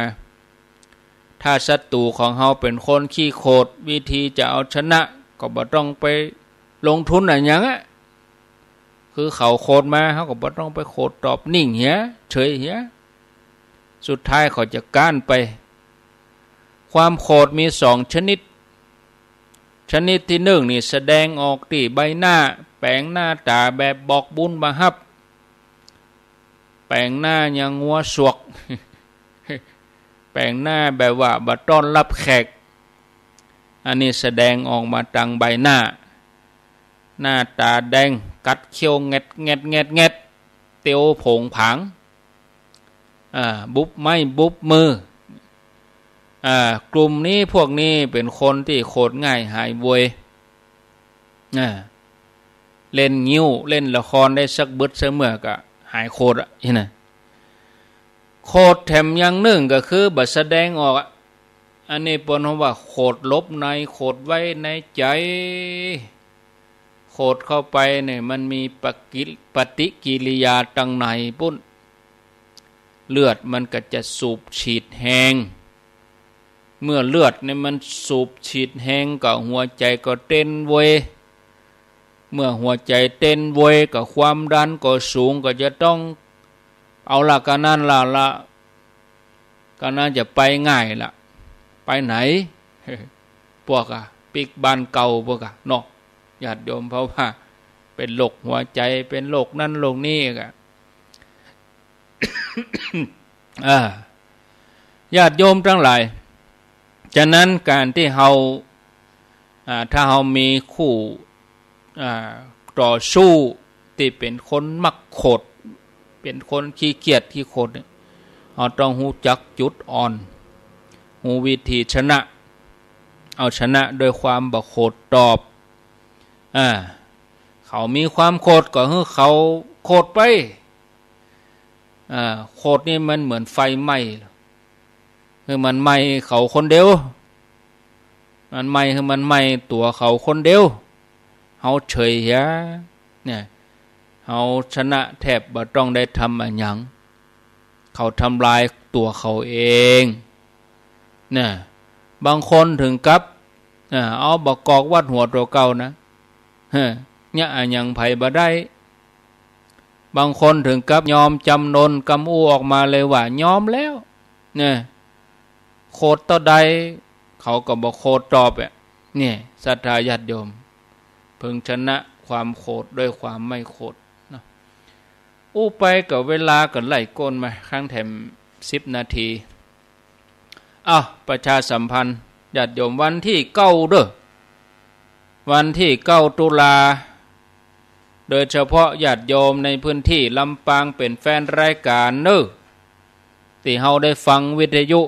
ถ้าศัตรู๋ของเฮาเป๋นคนขี้โขด วิธีจะเอาชนะก็บ่ต้องไปลงทุนอะหยังอะ คือเขาโขดมา เฮาก็บ่ต้องไปโขดตอบ นิ่งเหีย เฉยเหีย สุดท้ายเขาจะก๊านไป ความโขดมีสองชนิด ชนิดตี้นึ่งนี่แสดงออกตี้ใบหน้า แป๋งหน้าต๋าแบบบอกบุญบ่ฮับ แป๋งหน้าอย่างงัวสวก แป๋งหน้าแบบว่าบ่ต้อนฮับแขก อันนี้แสดงออกมาตางใบหน้า หน้าต๋าแดง กัดเขี้ยวแงดแงดแงดแงด เตียวโผงผาง อ่า บุบไม้บุบมือ อ่า กลุ่มนี้พวกนี้เป๋นคนตี้โขดง่ายหายโวย อ่า เล่นงิ้วเล่นละครได้สักบึดสักเมื่อก็หายโขดอะ อี้นะ โขดแถมอย่างนึ่งก็คือบ่แสดงออกอะ อันนี้เปิ้นฮ้องว่าโขดหลบใน โขดไว้ในใจ๋ โขดเข้าไปเนี่ยมันมีปะกิ- ปฏิกิริยาตางในปุ้น เลือดมันก็จะสูบฉีดแฮง เมื่อเลือดเนี่ยมันสูบฉีดแฮงก็หัวใจ๋ก็เต้นโวย เมื่อหัวใจ๋เต้นโวยก็ความดันก็สูง ก็จะต้องเอาละ กานั้นละละ กานั้นจะไปง่ายละ ไปไหน ปวกอะ ปิ๊กบ้านเก่าปวกอะเนาะ ญาติโยม เพราะว่าเป๋นโรคหัวใจ๋ เป๋นโรคนั้นโรคนี้อะ อ่า ญาติโยมตังหลาย ฉะนั้นก๋านตี้เฮา อ่า ถ้าเฮามีคู่ อ่า ต่อสู้ตี้เป๋นคนมักโขด เป๋นคนขี้เกียจขี้โขดเนี่ย เฮาต้องฮู้จักจุดอ่อน ฮู้วิธีชนะ เอาชนะด้วยความบ่โขดตอบ อ่า เขามีความโขดก็หื้อเขาโขดไป อ่า โขดนี่มันเหมือนไฟไหม้ หื้อมันไหม้เขาคนเดียว มันไหม้ หื้อมันไหม้ตั๋วเขาคนเดียว เฮาเฉยเหีย เนี่ย เฮาชนะแทบบ่ต้องได้ทำอะหยัง เขาทำลายตั๋วเขาเอง เนี่ย บางคนเถิงกับ อ่า เอาบ่ากอกวัดหัวตั๋วเก่านะ เฮ้อ เยียะอะหยังใผบ่ได้ บางคนเถิงกับยอมจ๋ำนน กำอู้ออกมาเลยว่ายอมแล้ว เนี่ย โขดเต้าใด เขาก็บ่โขดตอบอะ เนี่ย ศรัทธาญาติโยม เพิ่งชนะความโขดด้วยความไม่โขดเนาะ อู้ไปก็เวลาก็ไล่ก้นมา ค้างแถมสิบนาที อ้าว ประชาสัมพันธ์ญาติโยม วันตี้เก้าเด้อ วันตี้เก้าตุลา โดยเฉพาะญาติโยมในพื้นตี้ลำปางเป๋นแฟนรายก๋านเน้อ ตี้เฮาได้ฟังวิทยุ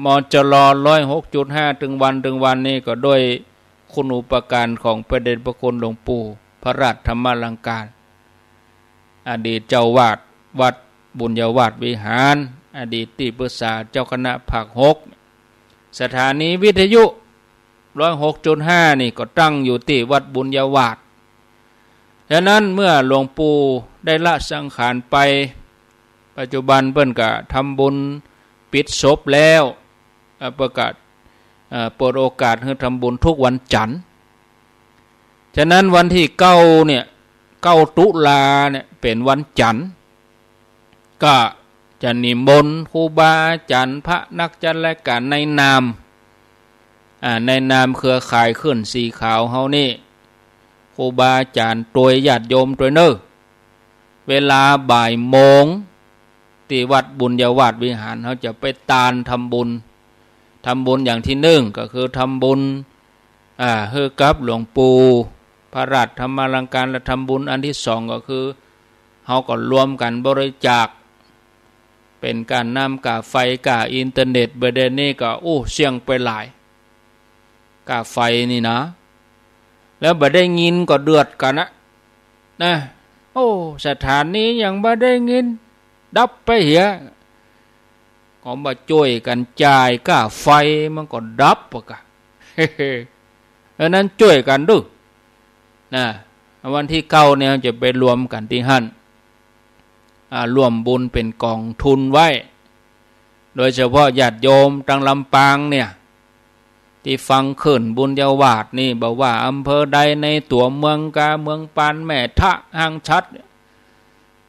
มจล ร้อยหกจุดห้า ตึงวัน ตึงวันนี้ก็ด้วยคุณูปการของพระเดชพระคุณหลวงปู่พระราชธรรมาลังการ อดีตเจ้าวาดวัดบุญญาวาสวิหาร อดีตตี้ปรึกษาเจ้าคณะภาคหก สถานีวิทยุ ร้อยหกจุดห้า นี่ก็ตั้งอยู่ตี้วัดบุญญาวาส ฉะนั้นเมื่อหลวงปู่ได้ละสังขารไป ปัจจุบันเปิ้นก็ทำบุญปิดศพแล้ว เอ่อ เปิ้นก็ เอ่อ เปิดโอกาสหื้อทำบุญทุกวันจันทร์ ฉะนั้นวันตี้เก้าเนี่ย เก้าตุลาเนี่ย เป๋นวันจันทร์ ก็จะนิมนต์ครูบาอาจ๋ารย์ พระนักจัดรายก๋านในนาม อ่า ในนามเครือข่ายคลื่นสีขาวเฮานี่ ครูบาอาจ๋ารย์ตวยญาติโยมตวยเน้อ เวลาบ่ายโมง ตี้วัดบุญญาวาสวิหาร เฮาจะไปตานทำบุญ ทำบุญอย่างตี้นึ่งก็คือทำบุญ อ่า หื้อกับหลวงปู่พระราชธรรมาลังการ และทำบุญอันตี้สองก็คือ เฮาก็รวมกั๋นบริจาค เป๋นก้าน้ำก้าไฟก้าอินเทอร์เน็ต บ่าเดี่ยวนี้ก็ อู้ เสี้ยงไปหลาย ก้าไฟนี่นะ แล้วบ่ได้ยินก็เดือดกั๋นนะ นะ โอ้ สถานียังบ่ได้ยิน ดับไปเหีย ก็มาจ้วยกั๋นจ่ายก้าไฟ มันก็ดับอะกะ อันนั้นจ้วยกั๋นดู นะ วันตี้เก้าเนี่ยจะไปรวมกั๋นตี้หั้น อ่า ร่วมบุญเป๋นก๋องทุนไว้ โดยเฉพาะญาติโยมตางลำปางเนี่ย ตี้ฟังคลื่นบุญญาวาสนี่ บ่ว่าอำเภอใดในตั๋วเมืองกา เมืองปาน แม่ทะ ห้างฉัตร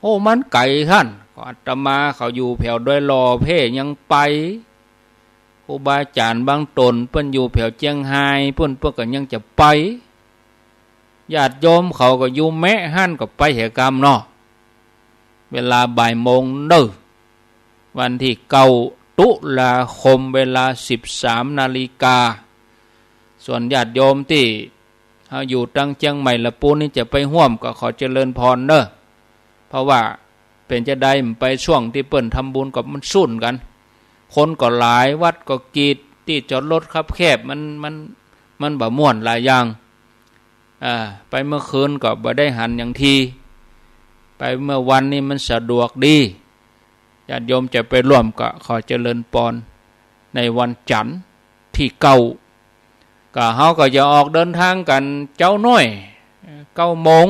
โอ้ มันไก๋หั้น อาตมาเขาอยู่แผวดอยหล่อเพ่ยังไป ครูบาอาจ๋ารย์บางต๋นเปิ้นอยู่แผวเจียงฮายปุ้น เปิ้นก็ยังจะไป ญาติโยมเขาก็อยู่แมะหั้นก็ไปแหมกำเนาะ เวลาบ่ายโมงเน่อ วันตี้เก้าตุลาคม เวลาสิบสามนาฬิกา ส่วนญาติโยมตี้ เฮาอยู่ตังเจียงใหม่ละปูนนี่จะไปฮ่วมก็ขอเจริญพรเน่อ เพราะว่าเป๋นจาใด มันไปช่วงตี้เปิ้นทำบุญก็มันสูนกั๋น คนก็หลาย วัดก็กีด ตี้จอดรถคับแคบ มัน มัน มันบ่ม่วนหลายอย่าง อ่า ไปเมื่อคืนก็บ่ได้หันหยังที ไปเมื่อวันนี้มันสะดวกดี ญาติโยมจะไปร่วมก็ขอเจริญพรในวันจันทร์ตี้เก้า ก็เฮาก็จะออกเดินทางกั๋นเจ๊าน้อย เก้าโมง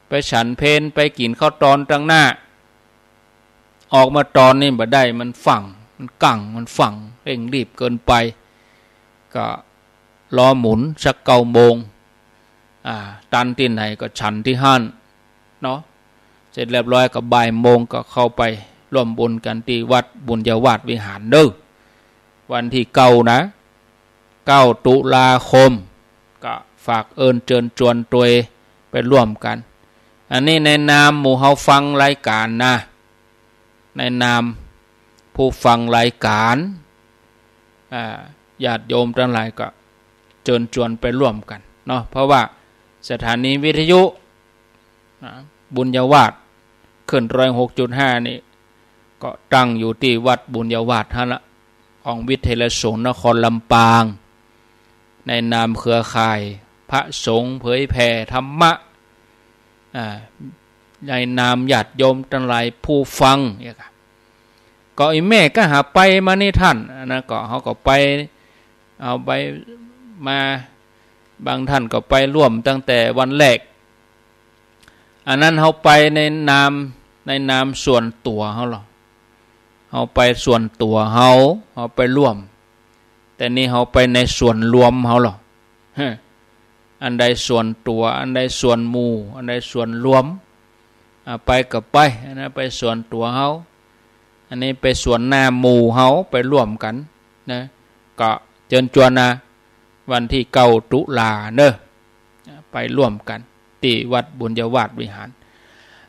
ไปฉันเพล ไปกิ๋นข้าวตอนตังหน้า ออกมาต๋อนนี้บ่ได้ มันฟั่ง มันกั๋ง มันฟั่ง เร่งรีบเกินไป ก็รอหมุนสักเก้าโมง อ่า ตันตี้ไหนก็ฉันตี้หั้นเนาะ เสร็จเรียบร้อยก็บ่ายโมงก็เข้าไปร่วมบุญกั๋นตี้วัดบุญญาวาสวิหารเน่อ วันตี้เก้านะ เก้าตุลาคม ก็ฝากเอิญเจิญจวนตวยไปร่วมกั๋น อันนี้ในนามหมู่เฮาฟังรายก๋านนะ ในนามผู้ฟังรายก๋าน อ่า ญาติโยมตังหลายก็เจิญจวนไปร่วมกั๋นเนาะ เพราะว่าสถานีวิทยุ นะ บุญญาวาส คลื่นร้อยหกจุดห้านี่ ก็ตั้งอยู่ตี้วัดบุญญาวาสหั้นละ ของวิทยาลัยสงฆ์นครลำปาง ในนามเครือข่ายพระสงฆ์เผยแผ่ธรรมะ อ่า ในนามญาติโยมตังหลายผู้ฟังเนี่ยค่ะ ก็อีแม่ก็หาไปมานี่ท่าน อันนั้นก็เฮาก็ไป เอาไปมา บางท่านก็ไปร่วมตั้งแต่วันแรก อันนั้นเฮาไปในนาม ในนามส่วนตั๋วเฮาลอ เฮาไปส่วนตั๋วเฮา เฮาไปร่วม แต่นี่เฮาไปในส่วนรวมเฮาลอ ฮะ อันใดส่วนตั๋ว อันใดส่วนหมู่ อันใดส่วนรวม อ่า ไปก็ไป อันนั้นไปส่วนตั๋วเฮา อันนี้ไปส่วนหน้าหมู่เฮา ไปร่วมกั๋นนะ ก็เจิญจวนนะ วันตี้เก้าตุลาเน่อ ไปร่วมกั๋นตี้วัดบุญญาวาสวิหาร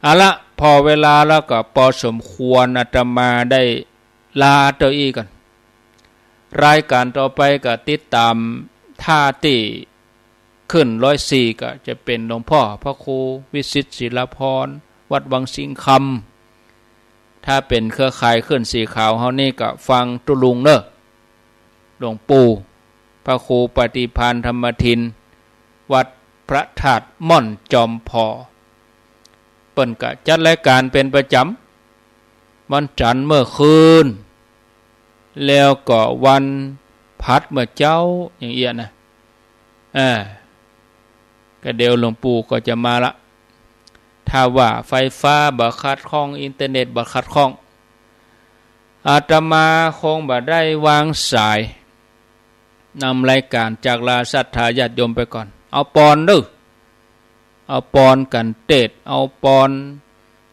เอาละ ผ่อเวลาแล้วก็ปอสมควร อาตมาได้ลาเต้าอี้ก่อน รายก๋านต่อไปก็ติดต๋าม ถ้าตี้คลื่นร้อยสี่ก็จะเป๋นหลวงพ่อพระครูวิสิทธิ์ศิลาภรณ์ วัดวังสิงห์คำ ถ้าเป๋นเครือข่ายคลื่นสีขาวเฮานี่ก็ฟังตุ๊ลุงเน่อ หลวงปู่พระครูปฏิภาณธรรมทิน วัดพระธาตุม่อนจอมพอ เปิ้นก็จัดรายก๋านเป๋นประจ๋ำ วันจันทร์เมื่อคืน แล้วก็วันพฤหัสเมื่อเจ๊า อย่างเอี้ยนะ อ่า ก็เดี๋ยวหลวงปู่ก็จะมาละ ถ้าว่าไฟฟ้าบ่ขัดข้อง อินเทอร์เน็ตบ่ขัดข้อง อาตมาคงบ่ได้วางสาย นำรายก๋านจากลาศรัทธาญาติโยมไปก่อน เอาปอนเน่อ เอาปอนกั๋นเตศน์ เอาปอน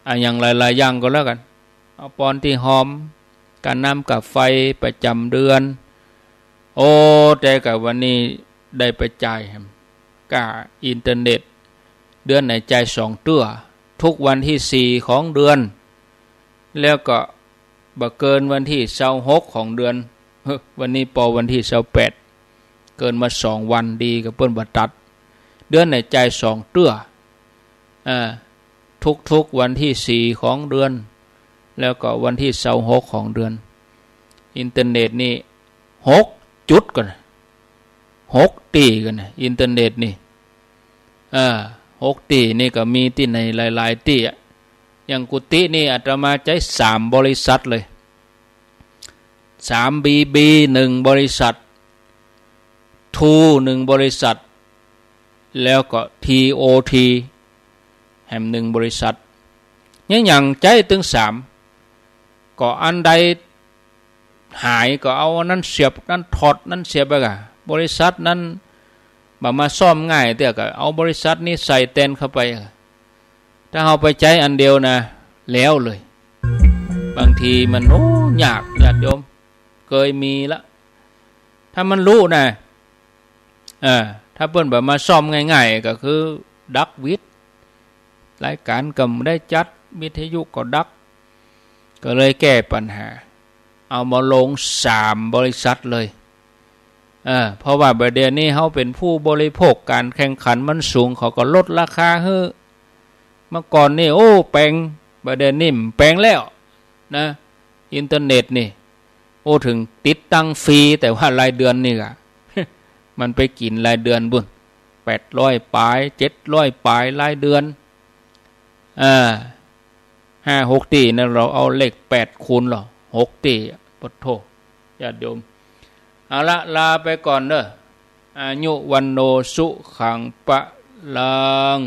อะหยังหลายๆ อย่างก็แล้วกั๋น เอาปอนตี้ฮอม ก๋าน้ำก๋าไฟประจ๋ำเดือน โอ้ แต่กะวันนี้ได้ไปจ่ายแหม ก้าอินเทอร์เน็ต เดือนไหนจ่ายสองเตื้อ ทุกวันตี้สี่ของเดือน แล้วก็บ่เกินวันตี้ซาวหกของเดือน เฮ้อ วันนี้ปอวันตี้ซาวแปด เกินมาสองวัน ดีกะเปิ้นบ่ตัด เดือนไหนจ่ายสองเตื้อ อ่า ทุกๆ วันตี้สี่ของเดือน แล้วก็วันตี้ซาวหกของเดือน อินเทอร์เน็ตนี่หกจุดก่อนนะ หกตี้ก่อนนะ อินเทอร์เน็ตนี่ อ่า หกตี้นี่ก็มีตี้ไหนหลายๆ ตี้อะ อย่างกุฏินี่อาตมาใจ๊สามบริษัทเลย สามบีบี หนึ่งบริษัท ทรู หนึ่งบริษัท แล้วก็ทีโอที แหมหนึ่งบริษัท ยัง ยังใจ๊ตึงสาม ก็อันใดหายก็เอาอันนั้นเสียบ นั้นถอด นั้นเสียบไปกะ บริษัทนั้นบ่มาซ่อมง่ายเตื้อ ก็เอาบริษัทนี้ใส่แตนเข้าไป ถ้าเฮาไปใจ๊อันเดียวนะ แล้วเลย บางทีมัน โอ้ ยาก ญาติโยม เกยมีละ ถ้ามันฮู้นะ เออ ถ้าเปิ้นบ่มาซ่อมง่ายๆ ก็คือดักหวิด รายก๋านก็บ่ได้จัด วิทยุก็ดัก ก็เลยแก้ปัญหา เอามาลงสามบริษัทเลย เออ เพราะว่าบ่าเดี่ยวนี้เฮาเป๋นผู้บริโภค ก๋านแข่งขันมันสูง เขาก็ลดราคาหื้อ เมื่อก่อนนี่ โอ้ แปง บ่าเดี่ยวนี้บ่แปงแล้วนะ อินเทอร์เน็ตนี่ โอ้ เถิงติดตั้งฟรี แต่ว่ารายเดือนนี่กะ มันไปกิ๋นรายเดือนปู๊น แปดร้อยป๋าย เจ็ดร้อยป๋าย รายเดือน อ่า ห้าหกตี้นะ เฮาเอาเลขแปดคูณเหรอ หกตี้อะ ปะโธ่ ญาติโยม เอาละ ลาไปก่อนเน่อ อายุ วัณโณ สุขัง พลัง